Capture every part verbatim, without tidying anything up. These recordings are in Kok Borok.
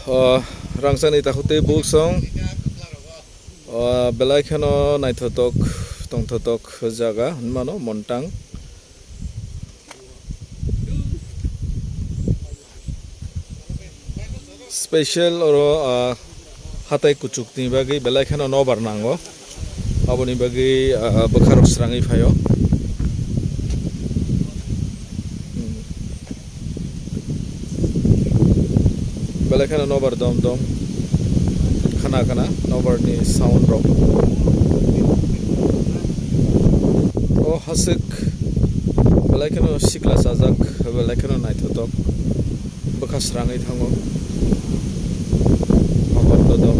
O rangchakni takhuk tei buk song, o belai kheno naithotok tongthotok jaga hinmano Montang. Special oro, ah, hatai kuchukni bagwi belai kheno nobar nango. Aboni bagwi, ah, bwkharok srangwi phaio. Hmm. Belai kheno nobar dom dom. Khana khana nobarni sound rok. O hasik belai kheno sikla chajak, belai kheno naithotok. Bwkha srangwi thango. Nobar dodom.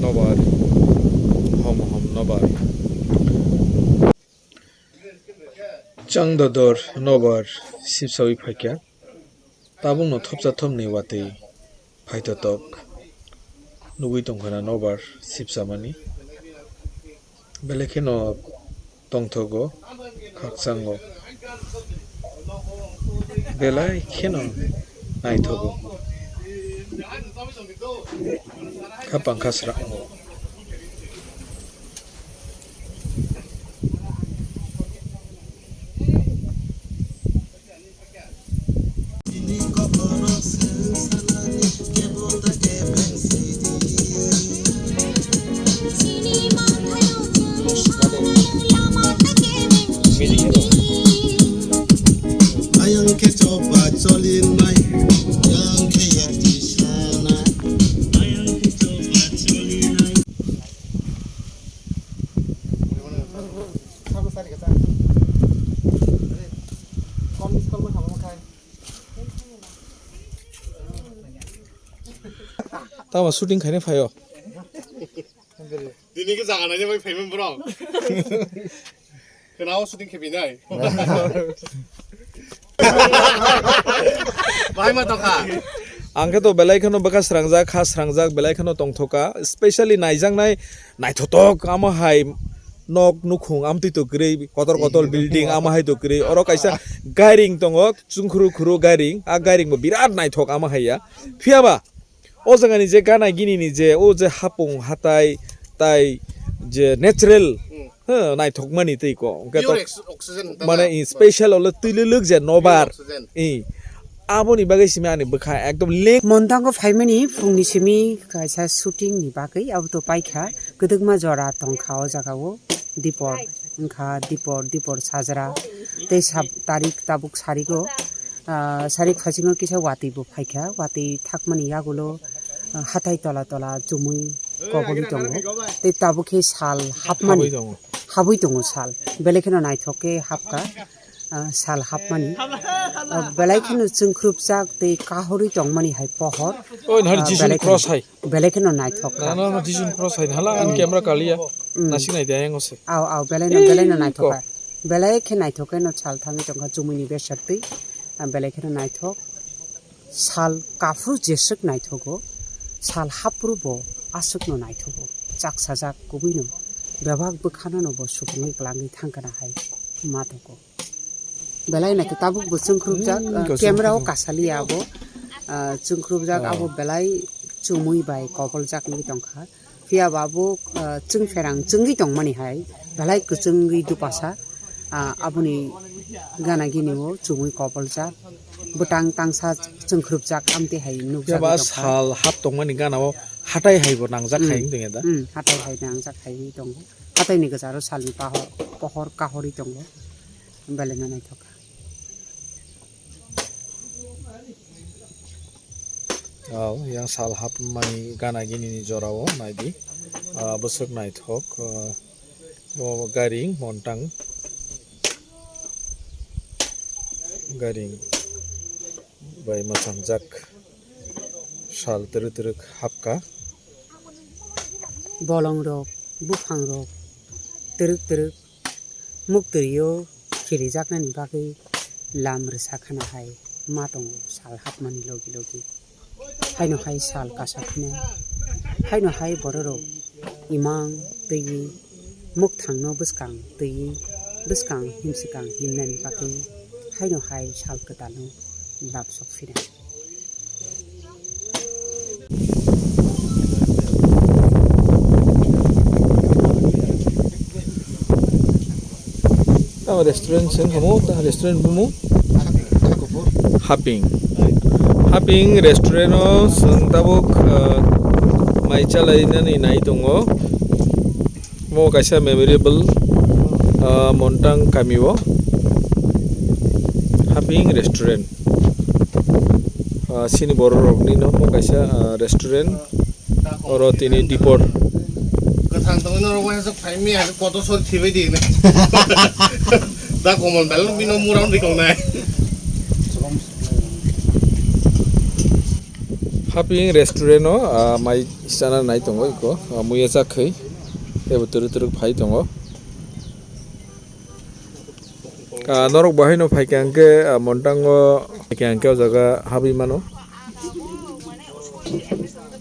Nobar. Hom hom nobar. Chang dodor nobar sipsawi phaikha. Tabukno thopsa thopni watwi phaithotok nugwi tongkhana nobar sipsamani. Belai kheno tongthogo, khakchango. Belai kheno naithogo. Khapang khasrango. Ayang khe choba cholinai, yang khe yakti sanai. Ayang khe choba cholinai. Tamo shooting khaina phaio. Dini khe jaga naina bai phaimani borok. Khwnao shooting khe binai. Bahai ma tongkha. Ang khe to belai kheno bwkha srangjak, kha srangjak, belai kheno tongthoka. Specially naijaknai naithotok amo hai nok nukhung amtwi to kwrwi, kotor kotor building amo hai to kwrwi. Oro kaisa gairing tongo, chungkhuru khuru gairing. A gairing bo birat naithok amo hai ya. Phiya ba O jagani je gana gini ni je, o je hapung hatai tai je natural, Hmm. Huh, naithokmani tei ko. Hwnkhe Pure to ex-, oxygen, mane tama. I special olo twi lwlwk je nobar. Pure oxygen. I. Aboni bagwi simi ani bwkha ekdom leng. Montango phaimani phungni simi kaisa shooting ni bagwi abo to paikha. Kwdwkma jora tongkha o jaga o. Dipor wngkha, dipor, dipor sajra. Tei sab-, tarik tabuk sarigo, ah, sarik phasingo kisa watwi bo phaikha. Watwi thakmani yagulo, ah, hathai tola tola chumui koboli tongo. Tei tabuk khe sal hapmani. Habwi tongo. Habwi tongo sal. Belai kheno naithok khe hapkha. Ah, sal hapmani. Ah, belai kheno chwngkhrupjak tei kahorwi tongmani hai pohor. Oi, nahar Ah, Jisu belai ni cross kheno, hai. Belai kheno naithok kha. Na, na, na, Jisu ni cross hai. Nahala ang camera kaliya. Mm. Nasik nai de ayang ose. Aw, aw, belai no, belai no naithok kha. Belai khe naithok khe no sal thangwi tongkha chumui ni besar twi. Ah, belai kheno naithok. Sal kaphru jeswk naithogo, sal haphru bo aswkno naithogo, chak sajak kubuino bebak bwkhano no bo supungwi kwlangwi thangkana hai ma tongo. Belai naitho tabuk bo chwngkhrupjak, Hmm, ah, kasam camera o kasam. Kasaliya abo, ah, chwngkhrupjak Oh. Abo belai chumui bai koboljak wngwi tongkha. Phiya ba bo, ah, chwngpherang chwngwi tongmani hai, belai kwchwngwi dupasa, ah, aboni gana gini o chumui koboljak, bwtang tangsa chwngkhrupjak amtwi hai nukjagwi tongkha. Phiya ba sal hap tongmani gana o Hatai hai bo nangjak khai wng tong ya da? Hmm, hatai hai nangjak khai tongo. Hatai ni gwja aro salni pahor, pohor kahorwi tongo. Belai no naithok kha. Oh, yang sal hapmani gana gini ni jora o naidi. Ah, bwswk naithok, ah, bo garing montang. Garing bai mwchangjak sal twrwk twrwk hapkha. Bolong rok, buphang rok twrwk twrwk muktwi o khilijaknani bagwi lam rwsa khana hai ma tongo sal hapmani logi logi. Haino hai sal kasak hino, haino hai bororok imang twiwi mwkthangno bwskang twiwi bwskang himswkang himnani bagwi haino hai sal kwtalno lapsok phina. Tamo restaurant sen kamo, ta restaurant bumu? Haping. Haping restaurant o chwng tabuk, ah, mai chalainani nai tongo. Mo kaisa memorable, ah, Montang kami o Haping restaurant. Ah, sini borok rokni no mo kaisa, ah, restaurant. Oro tini dipor. Kwthang tongwi norok waisa phai miya kotor sori thibai di. Da komon bel bino muram di kongnai. Haping restaurant o, ah, mai sana nai tongo iko, ah, muya chakhwi. Tebo turu turu phai tongo. Ah, norok bahai no phaikha hwnkhe, ah, Montang o phaikha hwnkhe o jaga habwi mano.